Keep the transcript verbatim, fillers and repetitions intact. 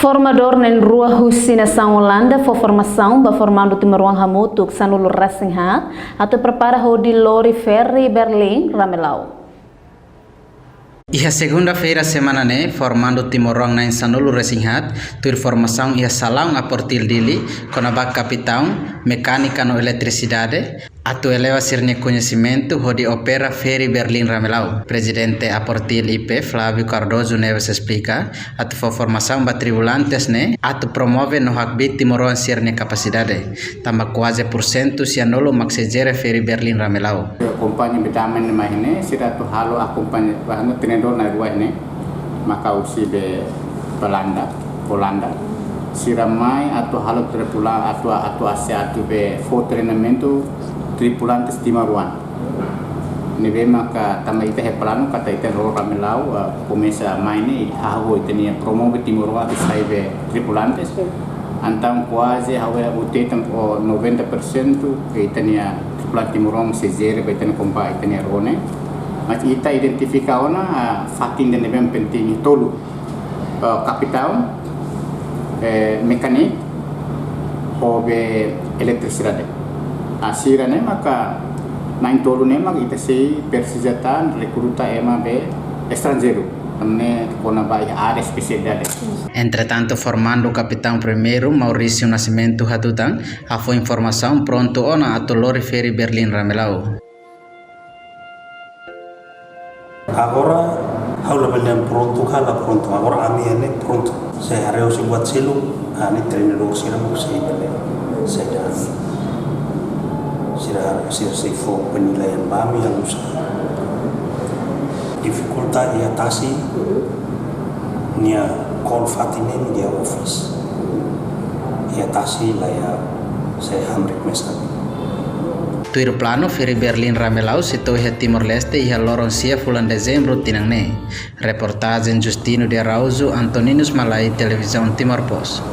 Formadór na'in rua husi nasaun Olanda fó formasaun ba formandu timoroan hamutuk sanulu-resin-haat atu prepara hodi lori feri Berlin Ramelau. Iha segunda-feira semana ne'e, formandu timoroan na'in sanulu-resin-haat tuir formasaun iha salaun Aportil Dili, kona-ba kapitaun, mekánika no eletrisidade, atu eleva sira-nia koñesimentu hodi opera feri Berlin Ramelau. Prezidente Aportil I P, Flávio Cardoso Neves esplika, atu fó formasaun ba tripulantes ne'e, atu promove no hakbiit timoroan sira-nia kapasidade. Tanba kuaze pursentu sianulu mak sei jere feri Berlin Ramelau. Kompañia betamen mai ne'e, sira atu halo akompaña, anu treinadór na'in rua ne'e, maka husi be Holanda, Holanda. Sira mai atu halo tripula-, atu, atu ase atu be fó treinamentu tripulantes timoroan. Ne'ebé maka tanba ita iha planu katak ita-nia roro Ramelau, ah, komesa mai ne'e, hahú ita-nia promove timoroan atu sai be tripulantes. Entaun kuaze ha'u hateten ho noventa por sentu ke ita-nia tripulante timoroan sei jere ba ita-nia kompa ita-nia roro ne'e. Mas ita identifika ona, ah, fatin ida ne'ebé penting tolu. Eh, kapitaun, eh, mekániku, ho be eletrisidade. Ah, sira-ne'e maka na'in tolu ne'e maka ita sei presiza tan rekruta ema be estranjeiru. Tanba ne'e kona-ba iha área espesialidade. Entretantu, formandu kapitaun primeiru, Maurício Nascimento hatutan, hafoin formasaun prontu ona atu lori feri Berlin Ramelau. Agora, ha'u labele dehan prontu ka la prontu. Agora ami ne'e prontu. Sei haree husi buat seluk, ah, ne'e treinadór sira mak sei bele, sei dehan. Sira, sira sei fó penilaian ba ami yang usah. Difikulta iha tasi, nia call fatin ne'e iha office. Iha tasi la iha, sei hamriik mesak. Tuir planu, feri Berlin Ramelau sei to'o iha Timor-Leste iha loron sia fulan Dezembru tinan ne'e. Reportajen Justino de Araújo, Antoninus Malai, Televizaun Timor Post.